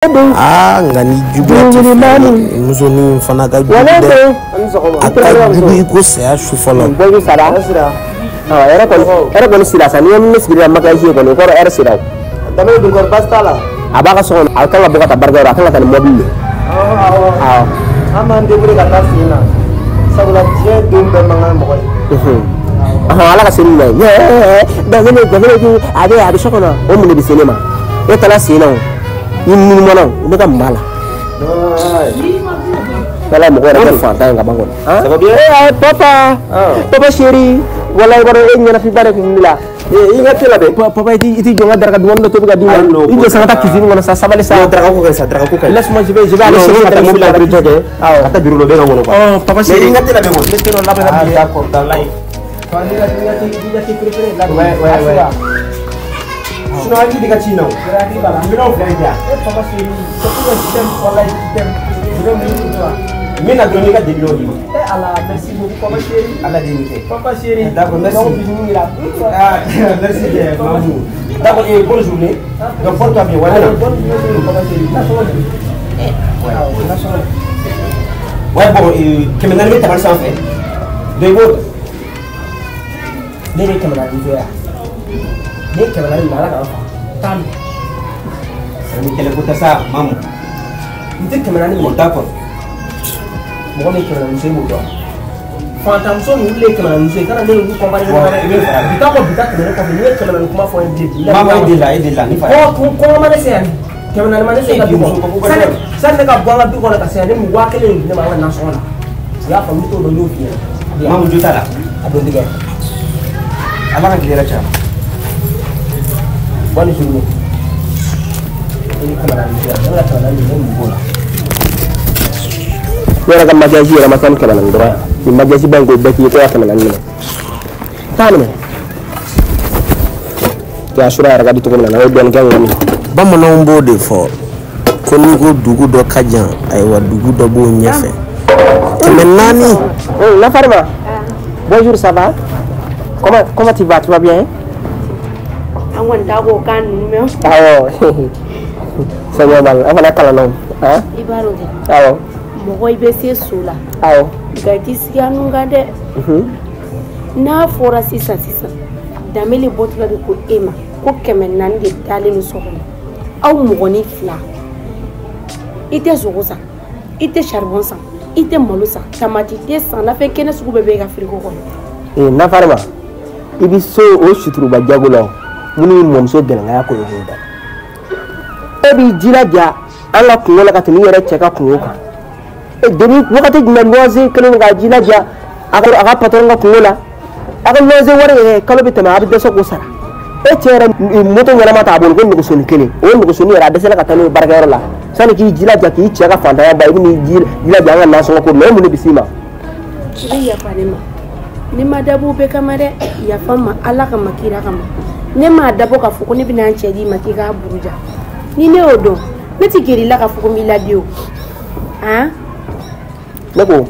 Aa, nka ni juguya tɛ fila ye, musonin fana ka jugu dɛ. A ka jugu i ko saya su fɔlɔ. Bonjour Sara. Ah, yɛrɛ kɔni, yɛrɛ kɔni sira sa. N'i ye ne sigira maquillage ye kɔni, o kɔrɔ yɛrɛ sira o. Dame dun kɔrɔ, baasi t'a la. A b'a ka so kɔnɔ, a kan ka bɔ ka taa baarakɛyɔrɔ, a kan ka taa ni mobili de. Awɔ. Awɔ. An b'an débrouiller ka taa sen na. Sabula diɲɛ don bɛɛ man kan mɔgɔ ye. Ɔhɔn, Ala ka se ni ɲuman ye. Dangele dangele a bɛ so kɔnɔ, o mun de bɛ se ne ma? E taara sen na o. I ŋunumana o, ne ka mun b'a la? Wala mɔgɔ yɛrɛ kɛ fantan ye ka ban kɔni. Ça va bien? Eh papa. Papa chéri. Wala i b'a dɔn e ɲɛnafinba de kun bɛ ne la. I ka te labɛn. Papa, i ti jɔ n ka daraka dumuni dɔ tobi ka d'i ma. Ah, non. I jɔ sa, ka taa cuisine kɔnɔ sa, sabali sa. Non, daraka ko ka ɲi sa, daraka ko ka ɲi. Laisse-moi, je vais aller Non, chercher ka taa mobili la dɔrɔn kɛ. Awɔ. Ka taa bureau la, o bɛ ka kɔnɔ quoi. Oh, papa Mais chéri. i ka te labɛn kɔni. Ne te dɔ labɛn ka Ah, di. d'accord, d'accord. I ka thé préféré labɛn. Ouais. Sinon hakili bɛ ka ci in na o. Minɛnw filɛ nin ye yan. Eh papa chéri, c'est pourquoi je t'aime, wallahi je t'aime. Je vais mourir pour toi. N bɛna dɔrɔn n'i ka début d'i ma. Eh Allah, merci beaucoup papa chéri. Ala de ye nin kɛ. Papa chéri. D'accord, merci. Donc, bisous, là. Ah, merci bien, Mamou. D'accord, et bonne journée. Donc, porte-toi bien. Ouais, Allez, non. bonne journée, papa chéri. Ouais. Ouais, bon, 400 bɛ tabali sanfɛ. Donc, i b'o Ne de ye 400 fɛ yan. Ne ye 400 minɛ, Ala k'an fa. Taa minɛ. Ni kɛlɛ ko tɛ sa, Mamou. N tɛ 400 Bon, minɛ. d'accord. Mɔgɔ min ye 400 muso ye, e b'o dɔn. Fantanmuso ninnu de ye 400 muso ye, kana ne y'olu comparer Bon, ɲɔgɔn na i bɛ dɛ. fara. Bi ta kɔ bi ta tɛmɛnen kɔfɛ, n'i ye 400 kuma fɔ n ye bilen, bi Mamou, e delila, e delila, ni fa ye. Kɔngɔ kɔngɔ ma ne se yan. 400 ma ne se ka du Muso ko kɔnɔ. ko Sani ne ka bɔ an ka du kɔnɔ ka se yan, ne bɛ 1000 de di ne ma an ka nasɔngɔ la. I y'a faamu, ne t'o dɔn, n y'o f'i ɲɛna. Mamou, jo t'a la. A don tigɛ. Ala ka tile hɛrɛ caya. Bonne journée. E ye 400 di yan, ne bɛna 400 minɛ, ne mun b'o la? Ne yɛrɛ ka maquillage yɛrɛ ma taa ni 400 dɔrɔn ye. Nin maquillage ba in k'o bɛɛ k'i ye ko ka 400 minɛ. Taa minɛ. K'i asura yɛrɛ ka di cogo min na, n'o dɔɔnin kɛ n kɔni. Bamananw b'o de fɔ ko n'i ko dugu dɔ ka jan, ayiwa, dugu dɔ b'o ɲɛfɛ. 400. Oh, la Farima. Bonjour, ça va? Comment tu vas? Tu vas bien? An kɔni t'a k'o kan ninnu mɛn. Awɔ. C'est normal. An fana kalanna o. Hein? I b'a dɔn kɛ. Awɔ. Mɔgɔ i bɛ se so la. Awɔ. Nka i t'i sigi a nun kan dɛ. N'a fɔra sisan sisan, Danbele bɔtɔla de ko e ma ko 400 de dalen don so kɔnɔ, aw mɔgɔnin fila, i tɛ sogo san, i tɛ charbon san, i tɛ malo san, tamati tɛ san, nafɛn kɛnɛ sugu bɛɛ bɛ e ka frigo kɔnɔ. Eh, na Farima. I bɛ se o suturuba jago la o. Minnu ye mɔmuso gɛlɛnkaya ko ye o dɛ. E b'i jilaja an ka kungo la ka tɛmɛ i yɛrɛ cɛ ka kungo kan. E depuis wagati jumɛn luwanse kɛlen don k'a jilaja a ka patron ka kungo la? A ka luwanse wari yɛrɛ, kalo bɛ tɛmɛ, a bɛ dɛsɛ k'o sara. E cɛ yɛrɛ, moto ɲɛnama t'a bolo ko nɛgɛsoni kelen. O nɛgɛsoni yɛrɛ, a dɛsɛla ka taa n'o ye baarakɛyɔrɔ la. Sani k'i jilaja k'i cɛ ka fantanya ban, i bɛ n'i jilaja an ka nasɔngɔ ko, mais e mun de bɛ s'i ma? I bɛ yafa ne ma, ne ma dabɔ o bɛɛ kama dɛ. Yafa n ma, Ala kama, kira kama. Ne m'a dabɔ k'a fɔ ko ne bɛna n cɛ d'i ma k'i k'a buruja. Ni ne y'o dɔn, ne ti gɛrɛ i la k'a fɔ ko n b'i ladi o han. Ne ko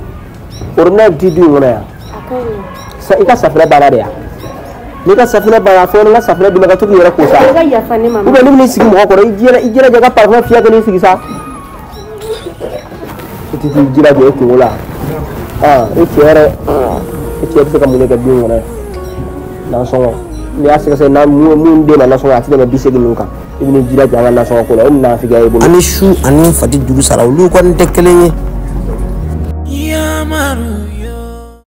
robinet ti du in kɔnɔ yan? A ka ɲi nɔ. I ka safunɛ banna de yan? N'i ka safunɛ banna, a fɔ n ka safunɛ d'i ma ka to k'i yɛrɛ ko sa. I ka yafa ne ma. Ou bien ne bɛn'i sigi mɔgɔ kɔrɔ, i jilaja i ka parfum fiyɛ kɛ n'i sigi sa. I tɛ t'i jilaja i kungo la. Ah, e cɛ yɛrɛ, e cɛ bɛ se ka mun de kɛ du in kɔnɔ yan? Nasɔngɔ n'i y'a sɛgɛsɛgɛ n'a mun den ma nasɔngɔ, a tɛ tɛmɛ 80 ninnu kan. I bɛn'i jilaja an ka nasɔngɔ ko la, o nafigiya i bolo. Ani su ani fati juru sara, olu kɔni tɛ kelen ye. Yamaru.